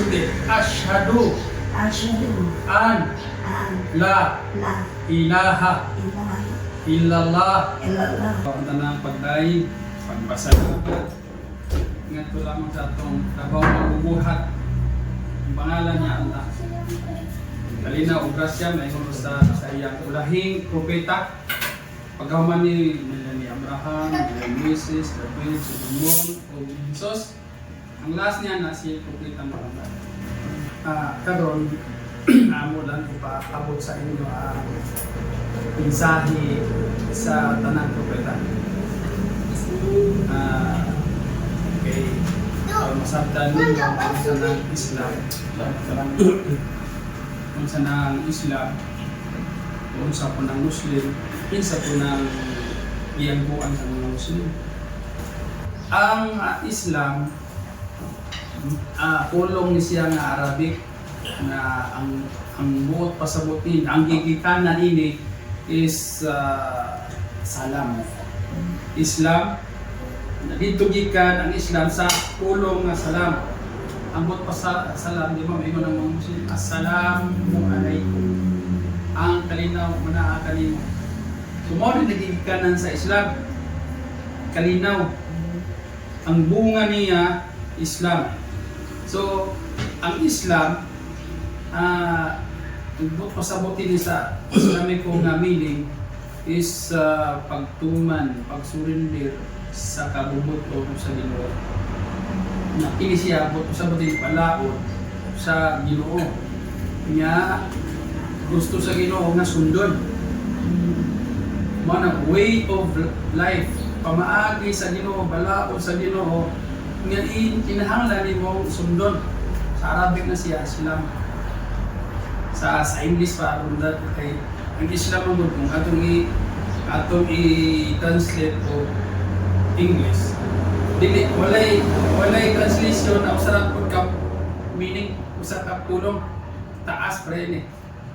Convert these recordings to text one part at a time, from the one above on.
Sulti, أشهد أشهد أن أن لا لا إله إله إلا الله. إلا الله. Ang tanang pagday, pagpasalamat. Ngadto lamang sa atong labawng magbubuhat. Ang pangalan niya Allah. Kalinaw ug grasya maingon sa iyang ulahing propeta. Pagkahuman ni Abraham, ni Moises, David, Solomon, o Jesus, ang last niya na si Propeta Muhammad. Karon amo lang ipaabot sa inyo ang mensahe sa tanang propeta. Okay. Para masabtan ninyo kung sa ng Islam, kung sa ng Islam, kung sa po ng Muslim, kinsa po ng giyangguan sa mga Muslim. Ang Islam, pulong ni siya nga Arabic na ang buot pasabutin, ang gigikanan ini is salam. Islam, dito gikan ang Islam sa pulong nga salam. Ang buot pa sa salam, di ba maingon ang mga Muslim, "Assalamu alaikum." Ang kalinaw manaa kanimo. So mao rin nagigikanan sa Islam. Kalinaw. Ang bunga niya, Islam. So, ang Islam, ang buot pasabutin ni sa Islamic nga meaning is pagtuman, pagsurrender sa kabubut-on sa Ginoo. Na kini siya buot pasabutin palaod sa Ginoo. Nga gusto sa Ginoo nga sundon. Mao na way of life, pamaagi sa Ginoo, balaod sa Ginoo nga kinahanglan nimo sundon. Sa Arabic na siya Islam. Sa English pa aron dati kay ang Islam man gud kung atong i-translate o English, dili walay walay translation na usa ra pud ka meaning, usa ka pulong, taas pa rin eh.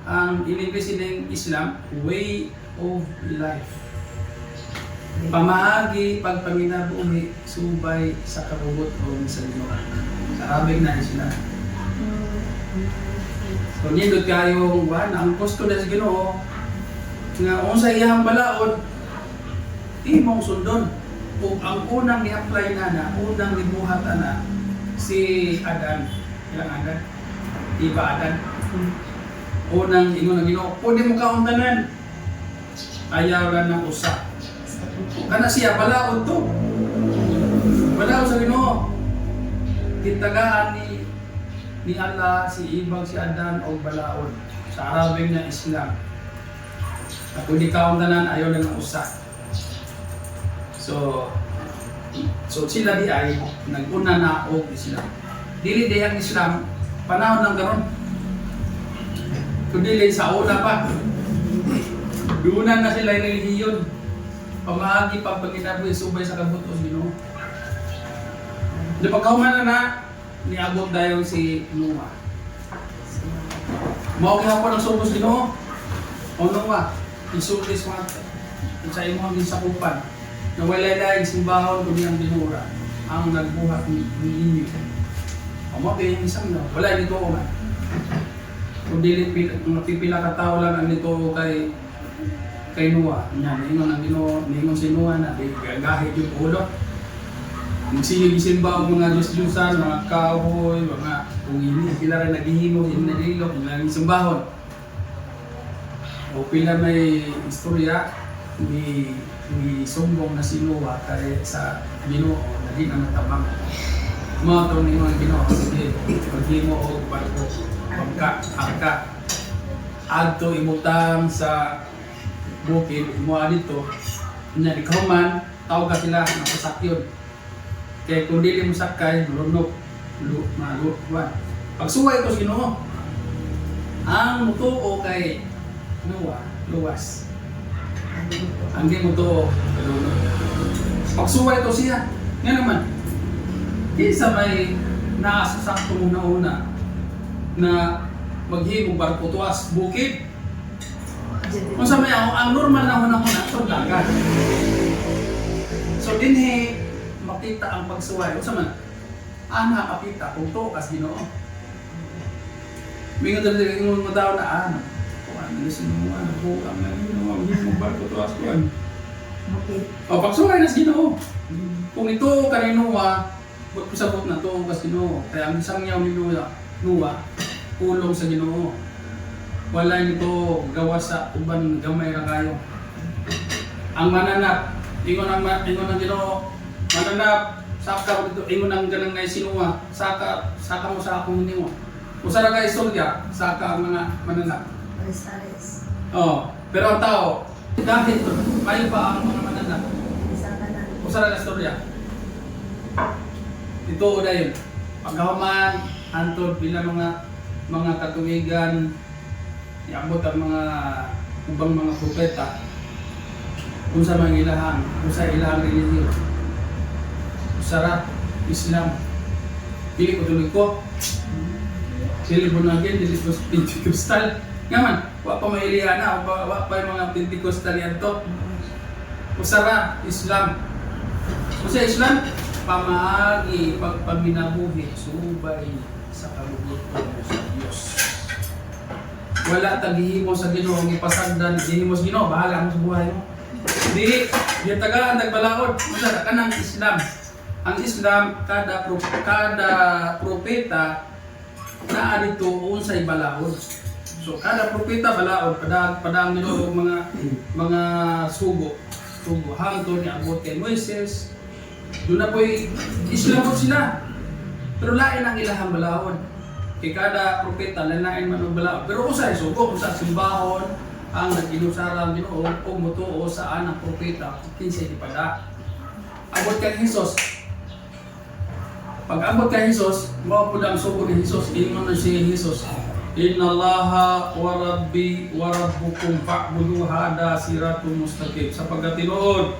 Ang in English ining Islam, way of life, pamaagi pagpanginabuhi subay sa kabubut-on sa Ginoo. Sa Arabic na Islam. So nindot kayong kuan ang gusto na sa Ginoo nga unsa iyang balaod imong sundon. Ug ang unang ni-apply na, unang gibuhat na si Adan. Ilang Adan? Iba Adan. Unang ingon ng Ginoo, "Pwede mo kaon tanan. Ayaw lang ng usa." Kana siya balaod to. Balaod sa Ginoo. Gitagaan ni Allah si Ibang si Adan og balaod. Sa Arabic na Islam. Na pwede kaon tanan, ayaw lang ng usa. So sila di ay nag-una na og Islam. Dili di ang Islam panahon lang karon. Kung dili sa una pa. Duna na sila relihiyon. Pamaagi pagpanginabuhi subay sa kabut-on Ginoo. Di pagkahuman na na niabot dayon si Noah. Mao gihapon ang sugos Ginoo. O Noah, isulti sa imong gisakupan na walay laing simbahon kundi ang Ginoo ra ang nagbuhat ni inyo. O mao kay isang no, wala nito man. Kung dili pila, mga pipila ka tao lang ang nito kay Noah. Nya niingon ang Ginoo, niingon si Noah na di gahit yung ulo. Magsige gisimba og mga Diyos-Diyusan, mga kahoy, mga kung ini sila rin naghihimo, ini nagilok, sila rin simbahon. O pila may istorya ni sumbong na si Noah kay sa Ginoo na di na matabang. Mao to ni mga Ginoo, "Sige, maghimo og barko, bangka, arka. Adto imutang sa bukid, imo dito. Nya di kahuman, tawag ka sila napasakyon. Kay kung dili mo sakay, lunok, lu, malu, wan." Pagsuway ko sa Ginoo. Ang mutuo kay Noah, luwas. Ang di mutuo, lunok. Pagsuway ko siya. Nga naman, kinsa may naa sa saktong una-una na maghimong barko tuas bukid. Kung sa may ang normal na una-una, ito dagat. So dinhi makita ang pagsuway. Unsa man? Ana makita kung tuo kas Ginoo. Mingon talaga yung mga tao na, kuan na si Noah, nabuang na Ginoo, ang himong barko to as kuan. O, pagsuway na sa Ginoo. Kung ito kani Noah, ba't pasabot na to ka sa Ginoo? Kaya ang isang yaw ni Noah, pulong sa Ginoo. Wala nito gawa sa uban, gamay ra kayo. Ang mananap, ingon ang Ginoo, mananap, saka mo dito, ingon ang ganang na si Noah, saka, saka mo sa akong nimo. Usa ra ka istorya, saka ang mga mananap. Pares-pares. Oh, pero ang tao, dahil mayo pa ang mga mananap. Isa ka na. Usa ra ka istorya. Ito o dayon. Pagkahuman, hantod bilang mga katuwigan, iabot ang mga ubang mga propeta unsa man ilahang, unsa ilahang relihiyon. Usa ra, Islam. Dili ko tuloy ko. Dili born again, dili ko Pentecostal. Nga man, wa pa mailihan na, wa pa yung mga Pentecostal yanto. Usa ra, Islam. Usa Islam, pamaagi pagpaminabuhi subay sa kabubut-on sa Dios. Wala tagihimo sa Ginoo ang ipasagdan, gihimo sa Ginoo, bahala mo sa buhay mo. Dili, gitagaan nagbalaod, usa ra kanang Islam. Ang Islam kada propeta naa dito unsay balaod. So kada propeta balaod, padang Ginoo og mga sugo. Sugo hangtod ni abot kay Moises. Doon na po'y Islam po sila. Pero lain ang ilahang balaod. Kay kada propeta lain man ang balaod. Pero usay sugo usa simbahon ang nag-inusara ang Ginoo og motuo sa anang propeta kinsay gipada. Abot kay Jesus. Pag abot kay Jesus, mao pud ang sugo ni Jesus, ingon na si Jesus. Inna Allaha wa rabbi wa rabbukum fa'budu hada siratul mustaqim. Sapagkat tinuod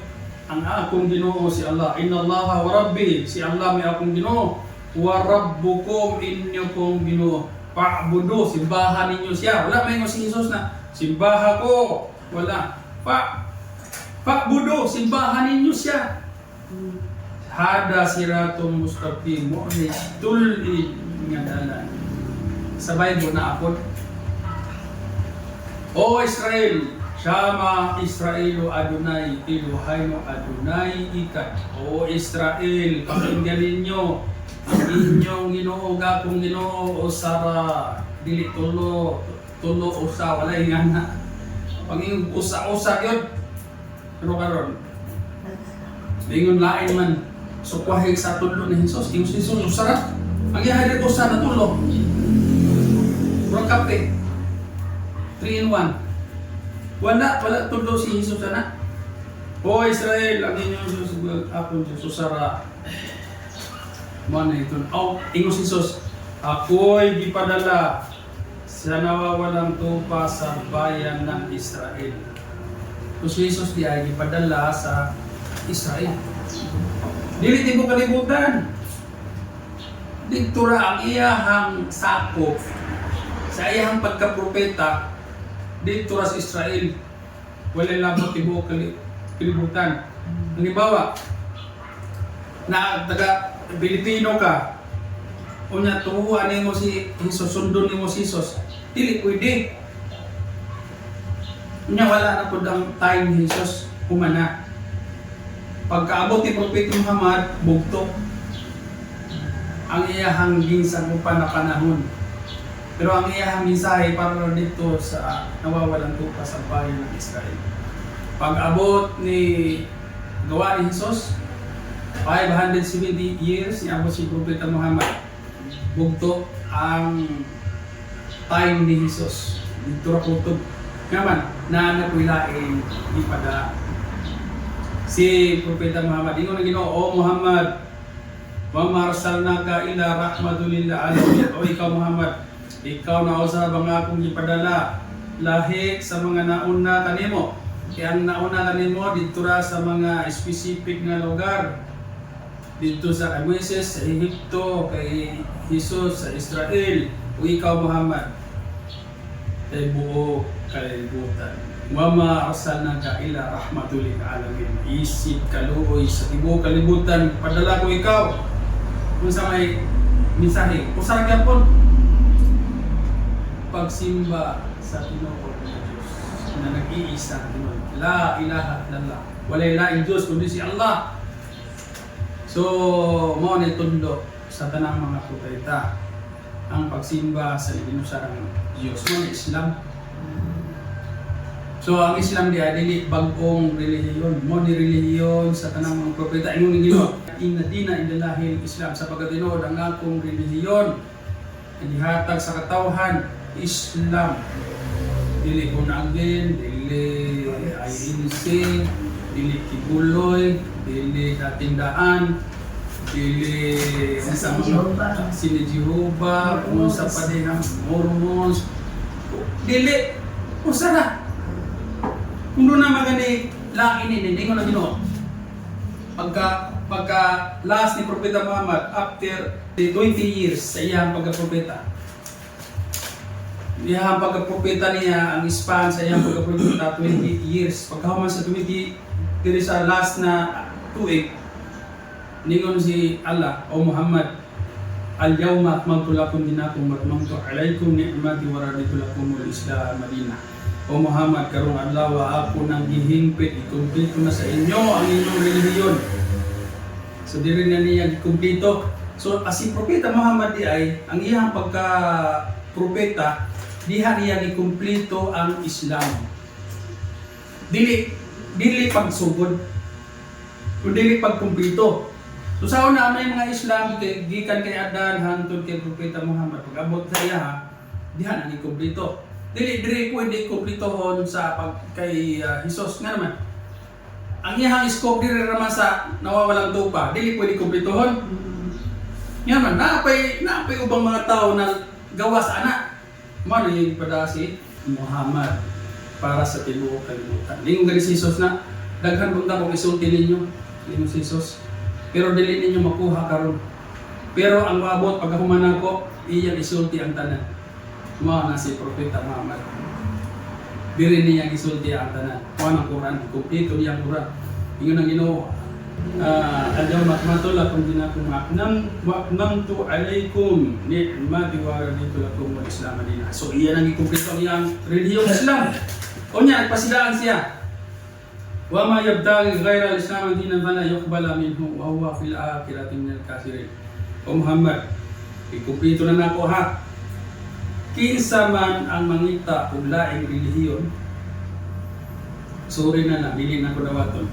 ang akong Ginoo si Allah. Inna Allaha wa rabbi, si Allah may akong Ginoo. Wa rabbukum, inyo kong Ginoo. Fa'budu, simbahan ninyo siya. Wala may si Jesus na simbaha ko. Wala. Fa'budu, simbahan ninyo siya. Hada siratul mustaqim, mo ni tul-id nga dalan. Sa Bible na apod. O Israel, Shama Israelu Adonai, Eloheinu Adonai echad. O Israel, pakinggan ninyo ang inyong Ginoo, akong Ginoo usa ra, dili tulo, tulo usa, wala nga na. Pag usa-usa yun. Pero karon, ingon lain man sukwahi sa tulo ni Jesus. Ingon si Jesus, usa ra. Ang iha usa na tulo. Murag kape. 3 in 1. Wala, wala tulo si Jesus ana. O Israel, ang inyong Diyos, akong Diyos, usa ra. Mo na ito. Oh, ingon si Jesus, ako'y gipadala sa nawawalang tupa sa bayan ng Israel. So si Jesus di ay gipadala sa Israel. Dili tibuok kalibutan. Dito ra ang iyahang sakop sa iyahang pagkapropeta dito ra sa Israel. Wala labot tibuok kalibutan. Halimbawa, na taga Pilipino ka, unya tuhuan nimo si Jesus, sundon nimo si Jesus, dili pwede. Unya wala na pud ang time ni Jesus, humana. Pagkaabot ni Propeta Muhammad, bugto ang iyahang ginsagupan na panahon. Pero ang iyahang mensahe para dito sa nawawalang tupa sa bayan ng Israel. Pag-abot ni gawa ni Jesus, 570 years niabot si Propeta Muhammad. Bugto ang time ni Jesus. Dito ra kutob. Nga man, naa na po'y lain gipadala. Si Propeta Muhammad, ingon ang Ginoo, "O Muhammad, wa ma arsalnaka illa rahmatul lil alamin." O ikaw Muhammad, ikaw na usab ang akong gipadala lahi sa mga nauna kanimo. Kaya ang nauna kanimo didto ra sa mga specific nga lugar. Didto sa kay Moises sa Ehipto, kay Jesus sa Israel, o ikaw Muhammad kay buo kalibutan. Wa ma arsalnaka illa rahmatul lil alamin. Isip kaluoy sa tibuok kalibutan, padala ko ikaw. Kung sa may mensahe, usa ra gyapon. pagsimba sa tinuod na Diyos na nag-iisang Ginoo. لا إله إلا الله. Walay laing Diyos kundi si Allah. So, mao ni tundo sa tanang mga propeta ang pagsimba sa ginusarang Diyos. Mao ni Islam. So ang Islam di dili bag-ong relihiyon. Mao ni relihiyon sa tanang mga propeta. Ingon ni Ginoo, إن الدين عند الله الإسلام, sa pagkatinuod ang akong relihiyon nga gihatag sa katawhan, Islam. Dili born again, dili INC, dili Quiboloy, dili Dating Daan, dili Sa Jehovah. Sini Jehovah, kung sa pa din ang Mormons. Dili, usa na. Kung doon na magani lain ini, hindi ko na Ginoo. Pagka last ni Propeta Muhammad, after 20 years sa iyang pagka-propeta, iyang pagka-propeta niya, ang span sa iyang pagka-propeta, 20 years. Pagkahuman sa 20, diri sa last na tuig, ningon si Allah, "O Muhammad, اليوم أكملت لكم دينكم وأتممت عليكم نعمتي ورضيت لكم الإسلام دينا." O Muhammad, karong adlaw ako nang gihingpit, ikumpleto na sa inyo ang inyong relihiyon. So diri na niya gikumpleto. So as si Propeta Muhammad di ay ang iyang pagka propeta, diha niya gikumpleto ang Islam. Dili pagsugod kun dili pagkumpleto. So sa una may mga Islam kay gikan kay Adan hangtod kay Propeta Muhammad, pag abot sa iya diha na gikumpleto. Dili diri pwede kumpletohon sa pag kay Jesus nga naman. Ang iyang scope diri raman sa nawawalang tupa, dili pwede kumpletohon. Nga man, naapay ubang mga tao na gawa sa anak. Mao ni pada si Muhammad para sa tibuok kalibutan. Lingon gani si Jesus na daghan bang kong isulti ninyo, lingon si Jesus. Pero dili ninyo makuha karon. Pero ang maabot pagkahuman nako, iyang isulti ang tanan. Mao na si Propeta Muhammad. Diri niya gisulti ang tanan. Mao ang Quran, kumpleto niya ang Quran. Ingon ang Ginoo, اليوم أكملت لكم دينكم وأتممت عليكم نعمتي ورضيت لكم الإسلام دينا. So iya nang ikumpleto ang iyang relihiyong Islam. Unya nagpasidaan siya. ومن يبتغ غير الإسلام دينا فلن يقبل منه وهو في الآخرة من الخاسرين. O Muhammad, ikumpleto na nako ha. Kinsa man ang mangita og laing relihiyon, sorry na lang, dili na ko dawaton.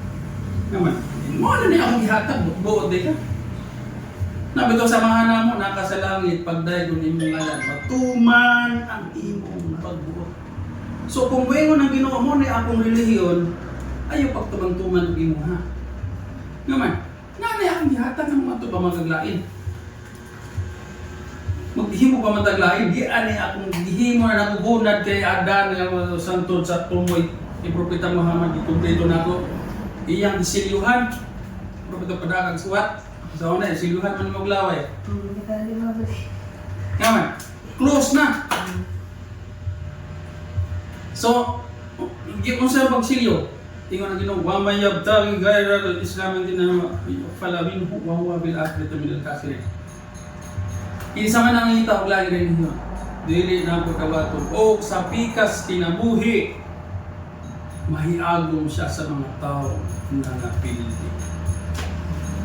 Naman, mo na niya akong gihatag, buot di ka. Nabito sa mga namo, naka sa langit, pagdaygon imong ngalan, matuman ang imong pagbuot. So kung muingon ang Ginoo mo ni akong relihiyon, ayaw pagtumang-tuman og imo ha. Ngaman, nanay akong gihatag ng mga pa magaglain. Maghimo pa man taglain, di ani akong gihimo na nakugunad kay Adan nga santod sa tumoy ni Propeta Muhammad, gikumpleto nako. Iyang gisilyuhan. Propeta padakag suwat. Sa una, silyuhan man maglaway. Nakalima ba? Ngaman, close na. So, unsa pagsilyo? Ingon ang Ginoo, "ومن يبتغ غير الإسلام دينا فلن يقبل منه وهو في الآخرة من الخاسرين." Kinsa man ang ngita og laing relihiyon, dili na ko dawaton o sa pikas kinabuhi mahiagom siya sa mga tao na napildi.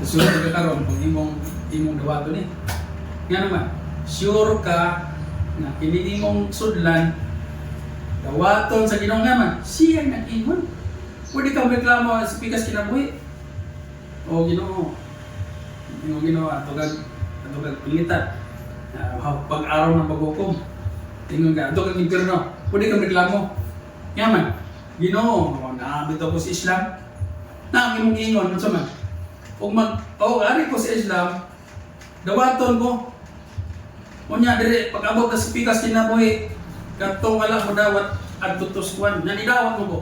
Sure ka karon kung imong dawaton ni. Nga naman, sure ka na kini imong sudlan dawaton sa Ginoo naman, siya ang nag-ingon. Pwede kang reklamo sa pikas kinabuhi. O Ginoo, imong Ginoo atugag pilitan. Pag-araw ng paghukom. Ingon ka, ato kag impierno. Pwede kang reklamo. Yaman, Ginoo, naabit ako sa Islam. Na ang imong ingon, unsa man? Ug mag oh, ari ko sa Islam, dawaton ko. Unya diri pag abot na sa pikas kinabuhi, kadtong wala mo dawat adto tuskuan, nanidawat mo ko.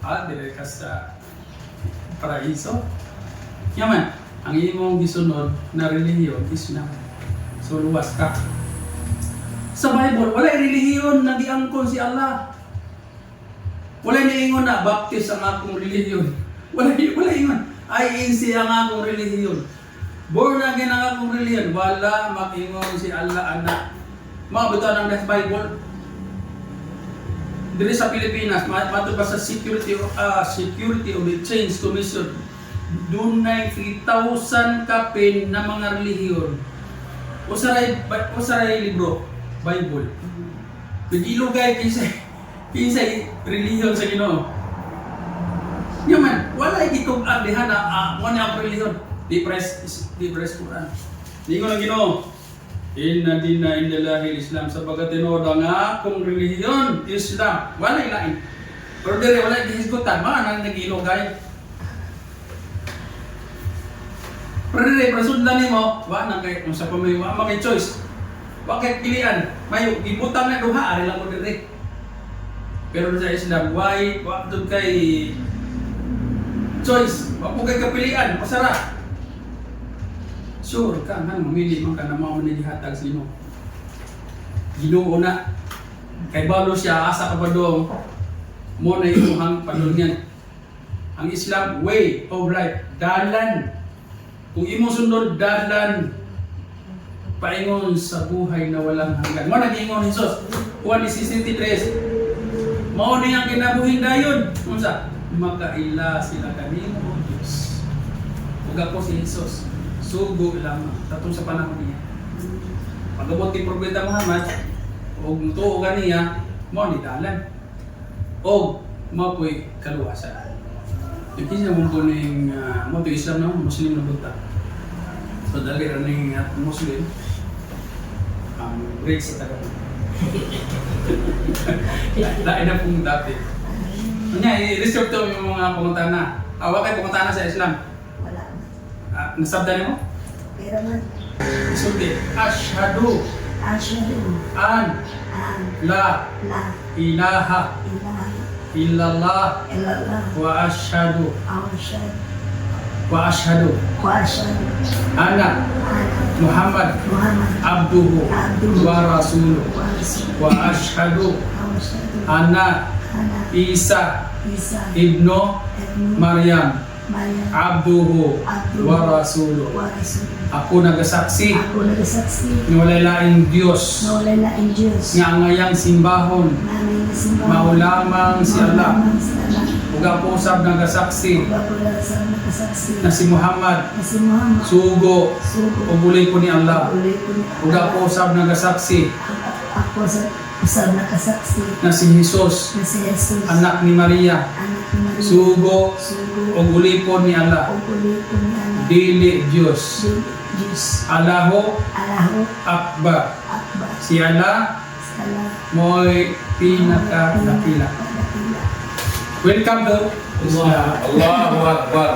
Ah, dili ka sa paraiso. Yaman, ang imong gisunod na relihiyon, Islam. So luwas ka. Sa Bible, wala relihiyon na giangkon si Allah. Wala niingon na Baptist ang akong relihiyon. Wala ingon. INC ang akong relihiyon. Born again ang akong relihiyon. Wala makingon si Allah anak. Mga bitaw ng Bible. Diri sa Pilipinas, matud pa sa Security of Exchange Commission, dunay 3,000 kapin na mga relihiyon. Usa ray libro, Bible. Nag-ilugay kinsay relihiyon sa Ginoo. Nya man, wala gitug-an diha na mo ni ang relihiyon. Di pres Quran. Ningon ang Ginoo, "Inna dina indallahi Islam," sabagat tinuod ang akong relihiyon Islam. Wala lain. Pero dire wala gihisgutan, mga nang nag-ilugay. Pero dire prasundan nimo, wa na kay kung sa pamay wa man kay choice. Wa kay pilian. May gibutang na duha ari lang ko dire. Pero sa Islam, why wa jud kay choice, wa po kay kapilian, pasara. Sure ka nga mamili man ka na mao man gihatag sa Ginoo. Ginoo na kay balo siya asa ka ba dong mo na imong padulngan. Ang Islam, way of life, dalan. Kung imong sundon, dalan paingon sa buhay na walang hanggan. Mo nag-ingon ni Jesus. Juan 17:3. Mao ni ang kinabuhing dayon. Unsa? Makaila sila kanimo, o Dios. Ug ako si Jesus, sugo lamang tatong sa panahon niya. Pag-abot ni Propeta Muhammad ug mutuo kaniya, mao ni dalan. Og mao po'y kaluwasan. Yung kinsa mo po ning mo to Islam no, Muslim na bunta. So dali ra ning Muslim ang break sa Tagalog. Lain na pong dati. Nya, i-reserve to yung mga pangutana. Awa kay pangutana sa Islam. Wala. Nasabdan mo? Pero man, Isulti, "Ashhadu ashhadu an an la la ilaha ilaha illallah illallah wa ashhadu ashhadu wa ashhadu wa ashhadu anna anna Muhammad Muhammad abduhu abduhu wa rasuluhu wa rasuluhu wa ashhadu wa ashhadu anna anna Isa Isa ibnu ibnu Maryam Maryam abduhu abduhu wa rasuluhu." wa rasuluhu. Ako nagasaksi Ako nagasaksi nga walay laing Dios na walay laing Diyos nga angayang simbahon nga angayang simbahon mao lamang si Allah. mao lamang si Allah. Ug ako usab nagasaksi Ug ako usab nagasaksi na si Muhammad na si Muhammad sugo sugo ug ulipon ni Allah. ug ulipon ni Ug ako usab nagasaksi Ako sa usab nakasaksi na si Jesus na si Jesus anak ni Maria anak ni Maria sugo sugo ug ulipon ni Allah, ug ulipon ni Allah, dili Dios. dili Diyos. Allahu Allahu Akbar. Akbar. Si Allah Si Allah mo'y pinakadakila. Pinakadakila. Welcome to Islam. Allahu Akbar.